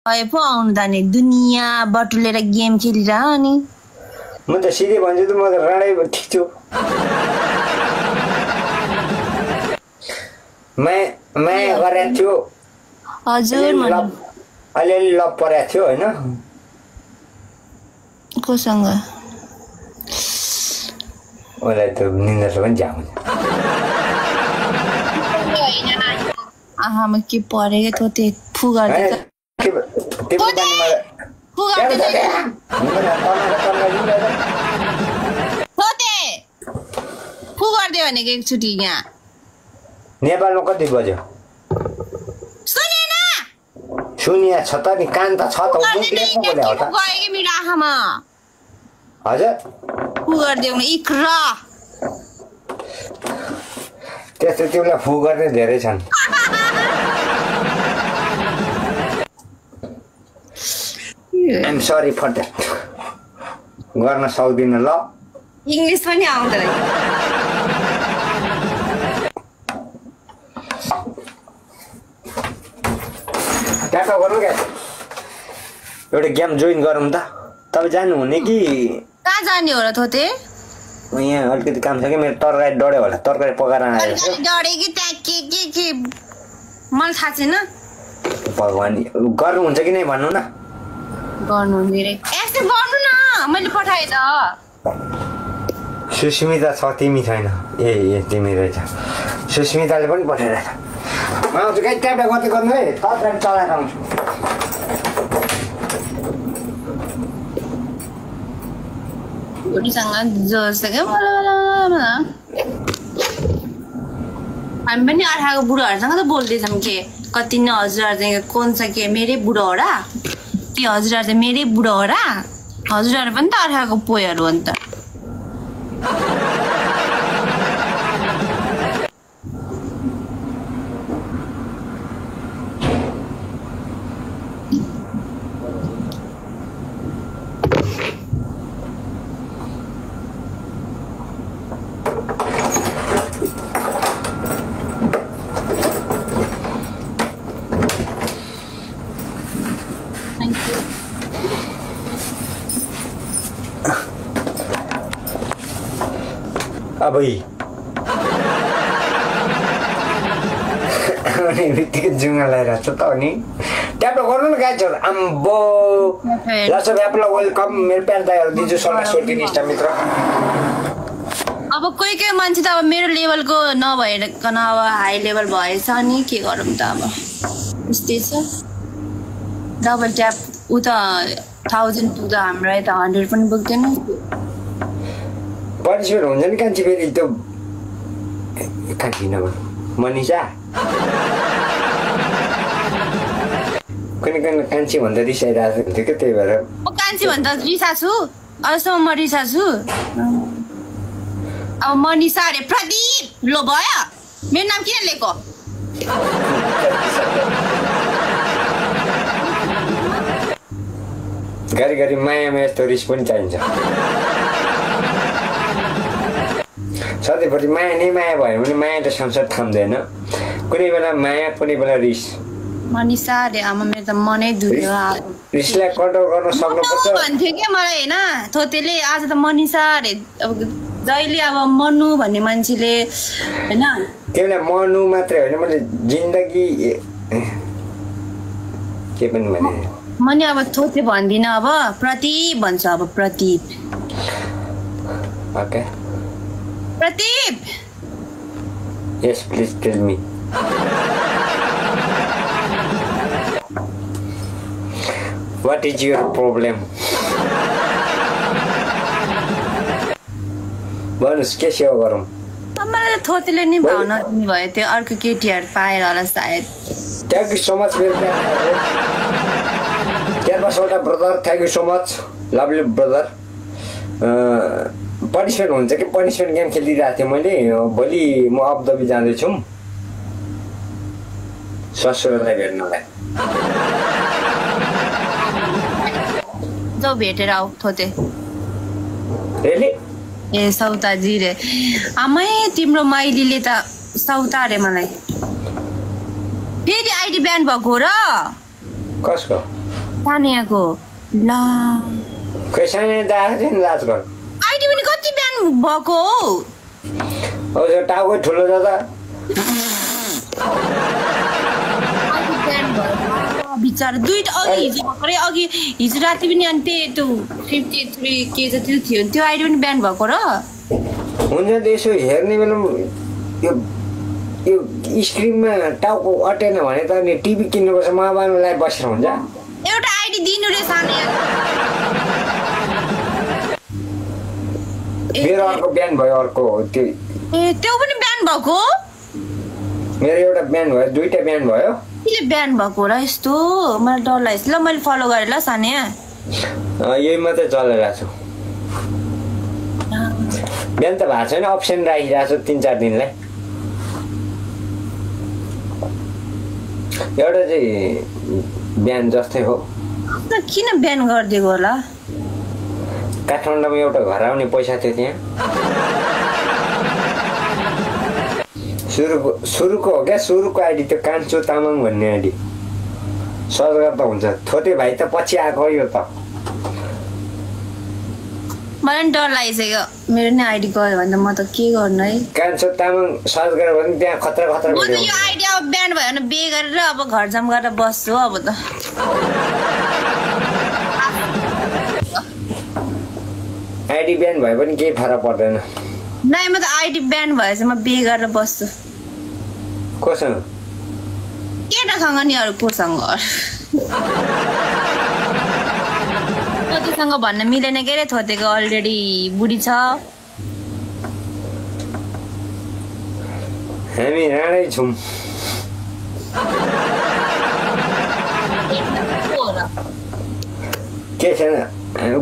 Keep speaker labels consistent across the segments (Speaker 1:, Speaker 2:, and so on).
Speaker 1: भए पो आउनु जाने दुनियाँ बटुलेर गेम खेलिरह नि
Speaker 2: म त सिधै भन्छु त म त राडै ठिक छु माया गरेको थियो
Speaker 1: हजुर
Speaker 2: अलिअलि लभ परेको थियो होइन
Speaker 1: कोसँग
Speaker 2: उसलाई त निन्द्रा पनि झ्याउ
Speaker 1: आहामा के परेको थियो फु गर्दै फु गर्दै भनेको एकचोटि यहाँ
Speaker 2: नेपालमा कति बज्यो सुनिया छ त नि कान त छ त
Speaker 1: मेरो आँखामा
Speaker 2: हजुर
Speaker 1: फु गरिदेऊ न इक्रा
Speaker 2: त्यस्तो तिमीलाई फु गर्ने धेरै छन् आइएम सरी फर द्याट गर्न सक्दिनँ ल
Speaker 1: इङ्ग्लिस पनि आउँदैन
Speaker 2: ट्याक्क गरौँ क्या एउटा गेम जोइन गरौँ त तपाईँ जानुहुने कि
Speaker 1: कहाँ जाने हो र थोते
Speaker 2: यहाँ अलिकति काम छ कि मेरो तरकारी डढ्यो होला तरकारी पकाएर आएर
Speaker 1: डढे कि त्यहाँ के मलाई थाहा छैन
Speaker 2: भगवान् गर्नुहुन्छ कि नै भन्नु न
Speaker 1: गर्नु मेरै यस्तो गर्नु न मैले पठाएँ त
Speaker 2: सुस्मिता छ तिमी छैन ए तिमी रहेछ सुस्मिताले पनि पठाइरहेछ म आउँछु कहीँ ट्याप्टा गर्दै गर्नु है तरकारी चलाएर आउँछु
Speaker 1: हामी पनि अर्काको बुढोहरूसँग त बोल्दैछौँ के कति नै हजुरहरू चाहिँ कोन छ के मेरै बुढो हो र कि हजुरहरू चाहिँ मेरै बुढो हो र हजुरहरू पनि त अर्काको पोइहरू हो नि त
Speaker 2: अब बित्तिकै जुङ्गा लगाइरहेको छ त अनि ट्याप्लो गर्नु न गाइजहरू आम्बो लस व्यापला वेलकम मेरो प्यार दाइहरू दिन्छु सल्लाह सोल्टी निष्ठा मित्र
Speaker 1: अब कोही कोही मान्छे त अब मेरो लेभलको नभइकन अब हाई लेभल भएछ नि के गरौँ त अब त्यस्तै छ डबल ट्याप ऊ त 1000 पुग्दा हाम्रो यता 100 पनि पुग्दैन
Speaker 2: पनिसमेन्ट हुन्छ नि कान्छी फेरि त्यो कान्छी नभए मनिषा कुनै कान्छी भन्दा रिसाइरहेको थियो क्या त्यही भएर
Speaker 1: म कान्छी भन्दा रिसा छु अहिलेसम्म म रिसा छु अब मनिषा अरे प्रदीप लो भयो मेरो नाम किन लेखो
Speaker 2: घरि मायामा यस्तो रिस पनि चाहिन्छ सधैँभरि माया नै माया भयो भने माया त संसार थाम्दैन कुनै बेला माया कुनै बेला रिस
Speaker 1: मनिषा अरे आमा मेरो त मनै दुख्यो
Speaker 2: रिसलाई कन्ट्रोल गर्न सक्नुपर्छ
Speaker 1: भन्थ्यो क्या मलाई होइन थोतेले आज त मनिषा अरे अब जहिले अब मनु भन्ने मान्छेले होइन
Speaker 2: तिमीलाई मनु मात्रै होइन मैले जिन्दगी के पनि भने
Speaker 1: मैले अब थोते भन्दिनँ अब प्रदीप भन्छ अब Pradeep
Speaker 2: okay
Speaker 1: Pradeep
Speaker 2: yes please tell me what is your problem भन्नुहोस् के सेवा गरौँ
Speaker 1: मलाई त थोतेले नि भावना दिनु भयो त्यो अर्को केटीहरू पाएर होला सायद
Speaker 2: थ्याङ्क यू सो मच मेरो वटा brother thank you so much lovely brother punishment हुन्छ कि पनिसमेन्ट गेम खेलिरहेको थिएँ मैले भोलि म अबुधाबी जाँदैछु ससुरालाई भेट्नलाई
Speaker 1: जाऊ भेटेर आऊ थोते
Speaker 2: रेली
Speaker 1: ए सौताजी रे आमै तिम्रो माइलीले त सौता रे मलाई फेरि आइडी ब्यान भएको र
Speaker 2: कसको
Speaker 1: सानियाको ला
Speaker 2: खै सानिया दाएको थियो नि राजको
Speaker 1: आइडी पनि कति बिहान भएको हो
Speaker 2: अब त्यो टाउको ठुलो छ त
Speaker 1: बिचारा दुईटा अघि हिजो भर्खरै अघि हिजो राति पनि अनि त्यो 53 के जति थियो त्यो आइडी पनि बिहान भएको र
Speaker 2: हुन्छ त्यसो हेर्ने बेलामा यो स्क्रिनमा टाउको अटेन भने त अनि टिभी किन्नुपर्छ महाबानु लाइभ बसेर हुन्छ
Speaker 1: एउटा आइडी दिनु रे सानिया
Speaker 2: मेरो अर्को बिहान भयो अर्को त्यो
Speaker 1: त्यो पनि बिहान भएको
Speaker 2: मेरो एउटा बिहान भयो दुईटा बिहान भयो
Speaker 1: किन बिहान भएको र यस्तो मलाई डर लाग्छ ल मैले फलो गरेँ ल सानिया
Speaker 2: यही मात्रै चलाइरहेको छु बिहान त भएको छैन अप्सन राखिरहेको छु 3-4 दिनलाई एउटा चाहिँ बिहान जस्तै हो
Speaker 1: किन बिहान गरिदिएको होला
Speaker 2: काठमाडौँमा एउटा घर आउने पैसा थियो त्यहाँ सुरुको हो क्या सुरुको आइडी त्यो कान्छो तामाङ भन्ने आइडी सर्च गर्दा हुन्छ थोटे भाइ त पछि आएको यो त
Speaker 1: मलाई डर लागिसक्यो मेरो नै आइडी गयो भने त म त के गर्नु है
Speaker 2: कान्छो तामाङ सर्च गरेर भने त्यहाँ खतरा
Speaker 1: म त यो आइडी अब बिहान भयो भने बे गरेर अब घर जाम गरेर बस्छु अब त
Speaker 2: आइडी बिहान भए पनि केही फरक पर्दैन
Speaker 1: नै म त आइडी बिहान भएछ म बे गरेर बस्छु
Speaker 2: कोसँग
Speaker 1: केटासँग नि अरू कोसँग कतिसँग भन्न मिलेन के रे थोतेको अलरेडी बुढी छ
Speaker 2: हामी राणै छौँ के छैन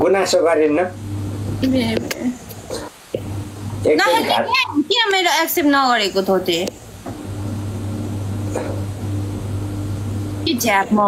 Speaker 2: गुनासो गरिन्न
Speaker 1: किन मेरो एक्सेप्ट नगरेको थोते झ्यापमा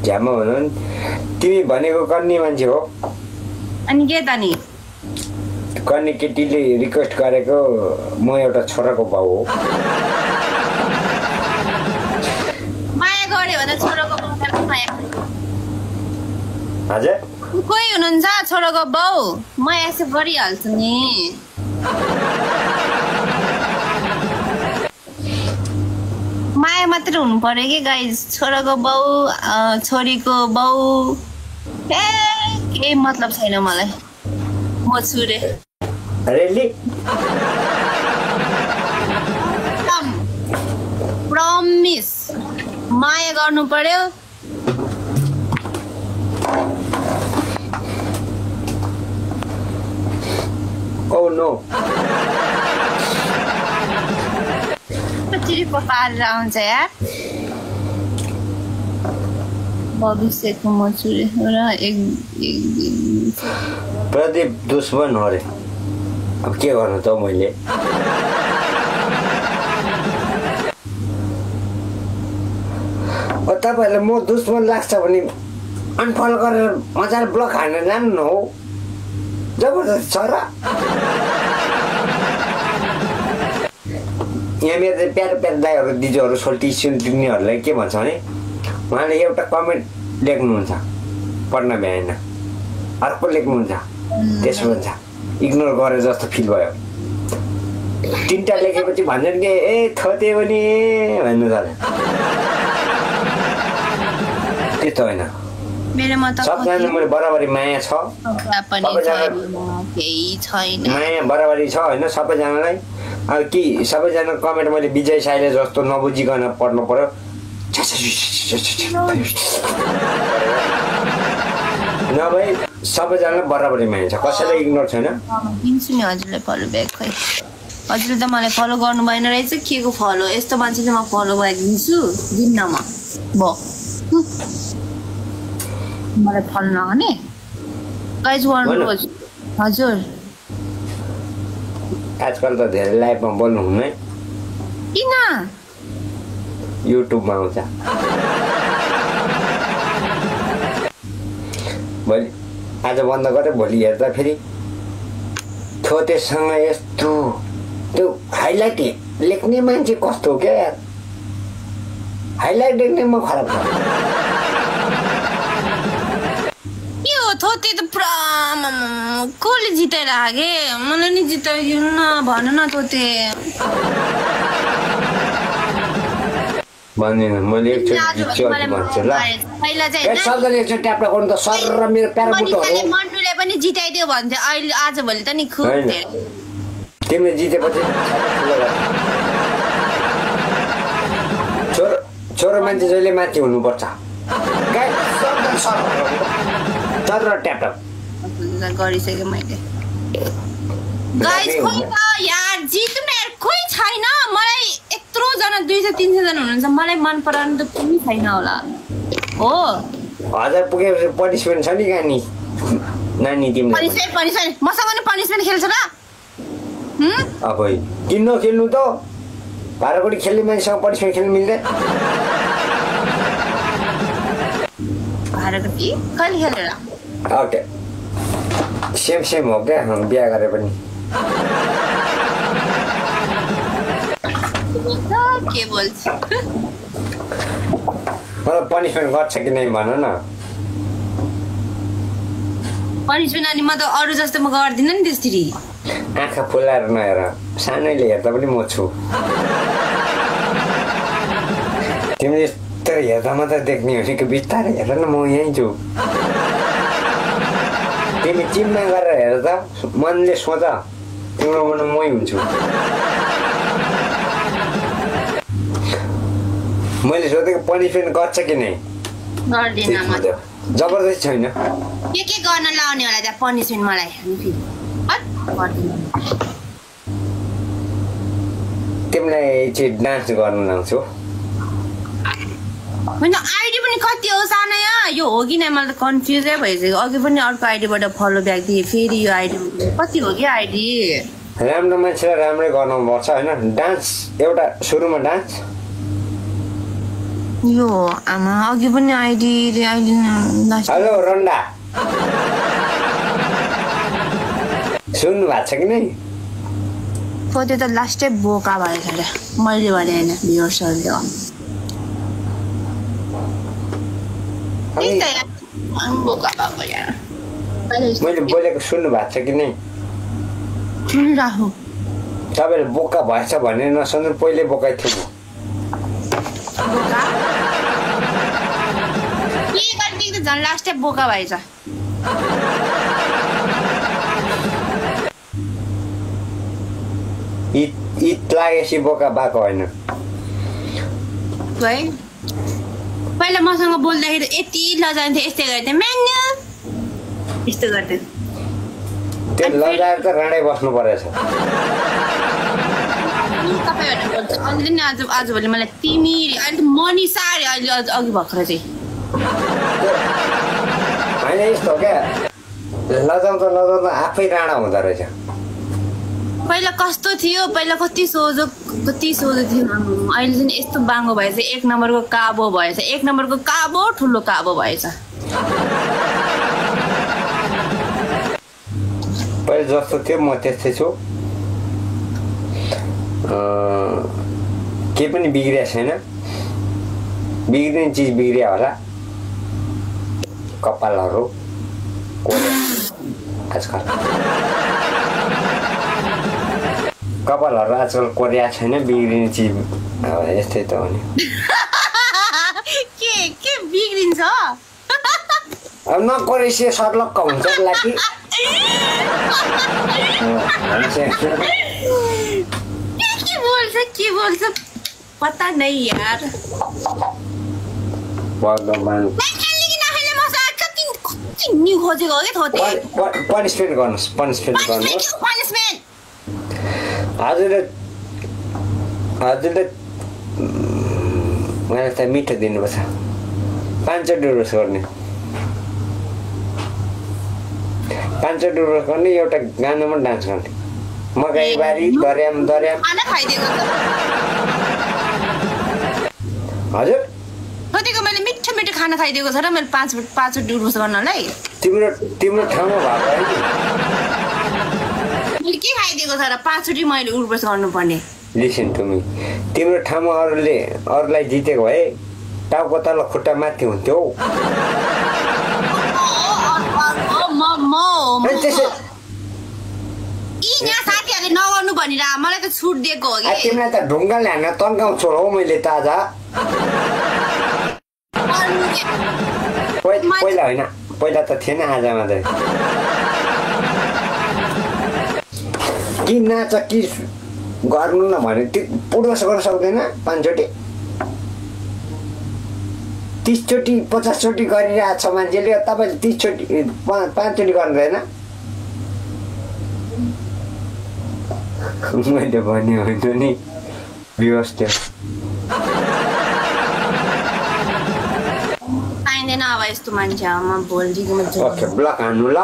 Speaker 2: भनौँ नि तिमी भनेको गर्ने मान्छे हो
Speaker 1: अनि के त नि
Speaker 2: गर्ने केटीले रिक्वेस्ट गरेको म एउटा छोराको बाउ हो
Speaker 1: माया गऱ्यो भने छोराको बाउ माया
Speaker 2: हजुर
Speaker 1: कोही हुनुहुन्छ छोराको बाउ म एक्सेप्ट गरिहाल्छु नि माया मात्र हुनु पर्यो कि गाइस छोराको बाउ छोरीको बाउ केही मतलब छैन मलाई म छु रे
Speaker 2: रेली
Speaker 1: प्रमिस माया गर्नु पर्यो
Speaker 2: ओ नो
Speaker 1: चिरिपो पारेर आउँछ यार भविष्यको म छु रे र एक दिन
Speaker 2: प्रदीप दुश्मन हो रे अब के गर्नु त मैले तपाईँहरूलाई म दुश्मन लाग्छ भने अनफलो गरेर मजाले ब्लक हान्न जानु न हो जबरजस्त छ र यहाँ मेरो चाहिँ प्यारो प्यारो दाईहरू दिदीहरू सोल्टी दिनेहरूलाई के भन्छ भने उहाँले एउटा कमेन्ट लेख्नुहुन्छ पढ्न भ्याएन अर्को लेख्नुहुन्छ त्यसो भन्छ इग्नोर गरे जस्तो फिल भयो 3टा लेखेपछि भन्छन् कि ए थोते पनि भन्नु थाल्यो त्यस्तो होइन सबजना मैले बराबरी माया छ माया बराबरी छ होइन सबैजनालाई अब कि सबैजना कमेन्ट मैले विजय साइले जस्तो नबुझिकन पढ्नु पर्यो नभए सबैजनालाई बराबरी माया छ कसैलाई इग्नोर छैन
Speaker 1: दिन्छु नि हजुरलाई फलो ब्याक खै हजुरले त मलाई फलो गर्नु भएन रहेछ के को फलो यस्तो मान्छेले म फलो ब्याक दिन्छु दिन्न म मलाई फलो नगर्ने गाइज गर्नुहोस् हजुर
Speaker 2: आजकल त धेरै लाइभमा बोल्नु हुन्न
Speaker 1: किन
Speaker 2: युट्युबमा आउँछ भोलि आज बन्द गरे भोलि हेर्दा फेरि थोतेसँग यस्तो त्यो हाइलाइट लेख्ने मान्छे कस्तो हो क्या यार हाइलाइट लेख्ने म खराब छ
Speaker 1: कसले जिताइराखे मलाई नि जिताइदिनु न भन न तोते
Speaker 2: भन्दिन मैले एकचोटि जित्छु भन्छु ल
Speaker 1: पहिला चाहिँ
Speaker 2: सबैले एकचोटि ट्याप गर्नु त सर र मेरो प्यारो बुटहरु
Speaker 1: मन्टुले पनि जिताइदियो भन्थ्यो अहिले आजभोलि त नि खुब धेरै
Speaker 2: तिमीले जितेपछि छोरो मान्छे जहिले माथि हुनुपर्छ तर ट्याप
Speaker 1: गरिसकेँ मैले गाइस खोइ त यार जित्नु न यार खोइ छैन मलाई यत्रो जना 200-300 जना हुनुहुन्छ मलाई मन पराउनु त कुनै छैन होला हो
Speaker 2: 1000 पुगेपछि पनिसमेन्ट छ नि गानी नानी तिमीले
Speaker 1: पनिसमेन्ट मसँग नि पनिसमेन्ट खेल्छ र
Speaker 2: अब किन खेल्नु त भाडाकोडी खेल्ने मान्छेसँग पनिसमेन्ट खेल्नु मिल्दैन
Speaker 1: भाडाकोडी कहिले खेलेर
Speaker 2: ओके सेम हो क्या बिहा गरे पनि
Speaker 1: के बोल्छ
Speaker 2: मलाई पनिसमेन्ट गर्छ कि नै भन न
Speaker 1: पनिसमेन्ट अनि म त अरू जस्तो म गर्दिनँ नि त्यसरी
Speaker 2: आँखा फुलाएर नहेर सानैले हेर्दा पनि म छु तिमीले यस्तो हेर्दा मात्र देख्ने हो कि बिस्तारै हेर न म यहीँ छु तिमी चिममा गरेर हेर त मनले सोच तिम्रो मन मै हुन्छु मैले सोधेको पनिसमेन्ट गर्छ कि नै
Speaker 1: गर्दिनँ म
Speaker 2: जबरजस्ती छैन
Speaker 1: के गर्न लाउने होला त्यहाँ पनिसमेन्ट मलाई
Speaker 2: तिमीलाई चाहिँ डान्स गर्न लाउँछु
Speaker 1: होइन आइडी पनि कति हो सानो यो हो कि नै मलाई त कन्फ्युजै भइसक्यो अघि पनि अर्को आइडीबाट फलो ब्याक दिएँ फेरि यो आइडी कति हो कि आइडी
Speaker 2: राम्रो मान्छेलाई राम्रै गर्नुपर्छ होइन डान्स एउटा सुरुमा डान्स
Speaker 1: यो आमा अघि पनि आइडी
Speaker 2: हेलो रन्डा सुन्नु भएको छ कि नै
Speaker 1: त्यो त लास्टै बोका भएछ अरे मैले भने होइन भ्युअर्सहरूले
Speaker 2: मैले बोलेको सुन्नु भएको छ कि नै
Speaker 1: सुनिराखु
Speaker 2: तपाईँले बोका भएछ भने नसुन्नु पहिले बोकाइ थियो
Speaker 1: झन् लास्टै बोका भएछ
Speaker 2: ईद लागेपछि बोका भएको होइन
Speaker 1: है पहिला मसँग बोल्दाखेरि यति लजान्थ्यो यस्तै गर्थ्यो मेन्यु यस्तो गर्थ्यो
Speaker 2: त्यो लजाएर त राडै बस्नु परेछ
Speaker 1: अहिले नि आजभोलि मलाई तिमी अहिले मनिषा अरे अहिले अघि भर्खर चाहिँ
Speaker 2: होइन यस्तो क्या लजाउँदा आफै राणा हुँदो रहेछ
Speaker 1: पहिला कस्तो थियो पहिला कति सोझो थियो अहिले चाहिँ यस्तो बाङ्गो भएछ एक नम्बरको काबो भएछ एक नम्बरको काबो ठुलो काबो भएछ
Speaker 2: पहिला जस्तो थियो म त्यस्तै छु केही पनि बिग्रिएको छैन बिग्रिने चिज बिग्रियो होला कपालहरू आजकल कपालहरू आजकल कोरिया छैन बिग्रिने चिज यस्तै त हो नि
Speaker 1: के बिग्रिन्छ
Speaker 2: अब नकोरेसी सर्लक्क हुन्छ लागि
Speaker 1: के बोल्छ पता नै यार
Speaker 2: भगवान पनिसमेन्ट गर्नुहोस् हजुरले मलाई त मिठो दिनुपर्छ 500 रुपियाँ गर्ने 500 रुपियाँ गर्ने एउटा गानामा डान्स गर्ने मकैबारी दर्याम हजुर
Speaker 1: कतिको मैले मिठो खाना खाइदिएको छ र मैले 500 रुपियाँ गर्नलाई
Speaker 2: तिम्रो ठाउँमा भएको
Speaker 1: मैले के खाइदिएको छ र 500 मैले रुपियाँ गर्नुपर्ने
Speaker 2: लिसन टु मी तिम्रो ठाउँमा अरूलाई जितेको भए टाउको तल खुट्टा माथि हुन्थ्यो
Speaker 1: यहाँ साथीहरूले नगर्नु भनेर मलाई त छुट दिएको हो कि
Speaker 2: तिमीलाई त ढुङ्गाले हान्न तन्काउँछु हो मैले ताजा पहिला होइन पहिला त थिएन आज मात्रै कि नाच कि गर्नु न भने पुरुष गर्न सक्दैन 5 चोटि 30 चोटि 50 चोटि गरिरहेको छ मान्छेले तपाईँले 30 चोटि 5 चोटि गर्नुहुँदैन मैले भने होइन नि व्यवस्था
Speaker 1: पाइँदैन अब यस्तो मान्छे म भोलिदेखि
Speaker 2: ओके ब्लक हान्नु ल